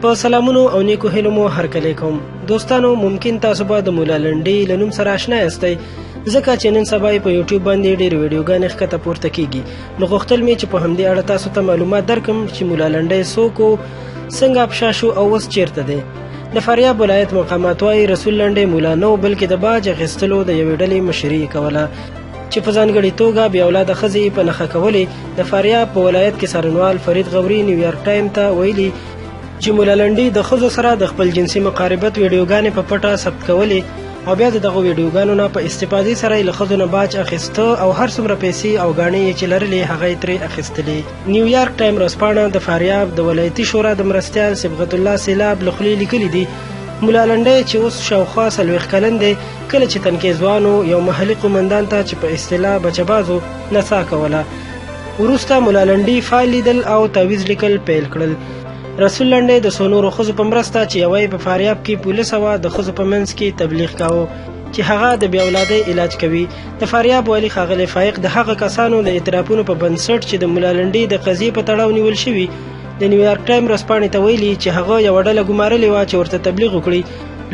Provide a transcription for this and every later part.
په سلامونو او نیکو هیلو مو هرکلی کوم. دوستانو، ممکن تاسو به د مولا لنډي له نوم سره آشنا یاستئ، ځکه چې نن سبا یې په یوټیوب باندې ډېرې ویډیوګانې ښکته پورته کیږي. نو غوښتل مې چې په همدې اړه تاسو ته معلومات درکړم چې مولا لنډی څوک و، څنګه افشا شو او اوس چیرته دی. د فاریاب ولایت مقامات وایي رسول لنډی مولا نه و، بلکې د باج اخیستلو د یوې ډلې مشري یې کوله چې په ځانګړي توګه بې اولاده ښځې یې په نښه کولې. د فاریاب په ولایت کې څارنوال فرید غوري نیویارک ټایم ته ویلي چې مولا لنډي د ښځو سره د خپل جنسي مقاربت ویډیوګانې په پټه ثبت کولې او بیا د دغو ویډیوګانو نه په استفادې سره یې له ښځو نه باج اخیسته او هر څومره پیسې او ګاڼې یې چې لرلې هغه یې ترې اخیستلې. نیویارک ټایم ورځپاڼه د فاریاب د ولایتي شورا د مرستیال صبغت الله سیلاب له خولې لیکلي دي، مولا لنډی چې اوس شاوخوا 40 کلن دی، کله چې تنکی ځوان و یو محلي قومندان ته چې په اصطلاح بچه باز و نڅا کوله. وروسته مولا لنډي فال لیدل او تعویذ لیکل پیل کړل. رسول لنډی د څو نورو ښځو په مرسته چې یوه یې په فاریاب کې پولیسه وه د ښځو په منځ کې تبلیغ کاوه چې هغه د بې اولادۍ علاج کوي. د فاریاب والي ښاغلی فایق د هغه کسانو د اعترافونو په بنسټ چې د مولا لنډي د قضیې په تړاو نیول شوي د نیویارک ټایم ورځپاڼې ته ویلي چې هغه یوه ډله ګمارلې وه چې ورته تبلیغ وکړي.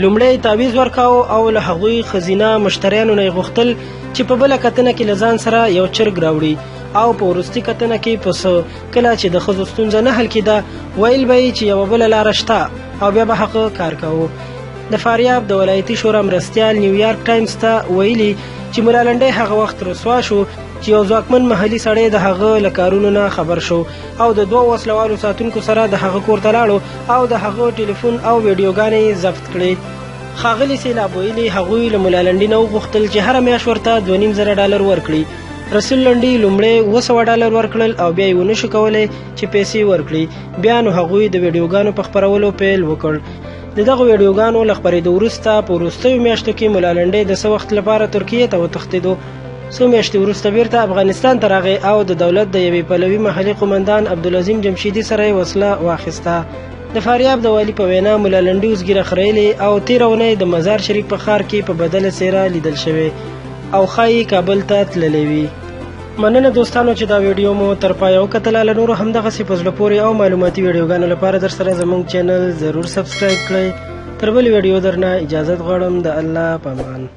لومړی تعویذ ورکاوه او له هغوی ښځینه مشتریانو نه یې غوښتل چې په بله کتنه کې له ځان سره یو چرګ راوړي او په وروستي کتنه کې پسه. کله چې د ښځو ستونزه نه حل کېده ویل به یې چې یوه بله لاره شته او بیا به هغه کار کاوه. د فاریاب د ولایتي شورا مرستیال نیویارک ټایمز ته ویلي چې مولا لنډی هغه وخت رسوا شو چې یو ځواکمن محلي سړی د هغه له کارونو نه خبر شو او د دوو وسلوالو ساتونکو سره د هغه کور ته لاړو او د هغه ټلیفون او ویډیوګانې یې ضبط کړې. ښاغلي سیلاب ویلي هغوی له مولا لنډي نه وغوښتل چې هره میاشت ورته $2,500 ورکړي. رسول لنډي لومړی $700 ورکړل او بیا یې ونشو کولی چې پیسې ورکړي. بیا نو هغوی د ویډیوګانو په خپرولو پیل وکړ. د دغو ویډیوګانو له خپرېدو وروسته په وروستیو میاشتو کې مولا لنډی د څه وخت لپاره ترکیې ته وتښتېدو. څو میاشتې وروسته بیرته افغانستان ته راغی او د دولت د یوې پلوي محلي قومندان عبدالعظیم جمشیدي سره یې وسله واخیسته. د فاریاب د والي په وینا مولا لنډي اوس ږیره خریلې او تېره اونۍ د مزار شریف په ښار کې په بدله څېره لیدل شوی او ښایي کابل ته تللی وي. مننه دوستانو چې دا ویډیو مو تر پایه وکتله. له نورو همدغسې په زړه پورې او معلوماتي ویډیوګانو لپاره در سره زموږ چینل ضرور subscribe کړئ. تر بلې ویډیو درنه اجازت غواړم. د الله په امان.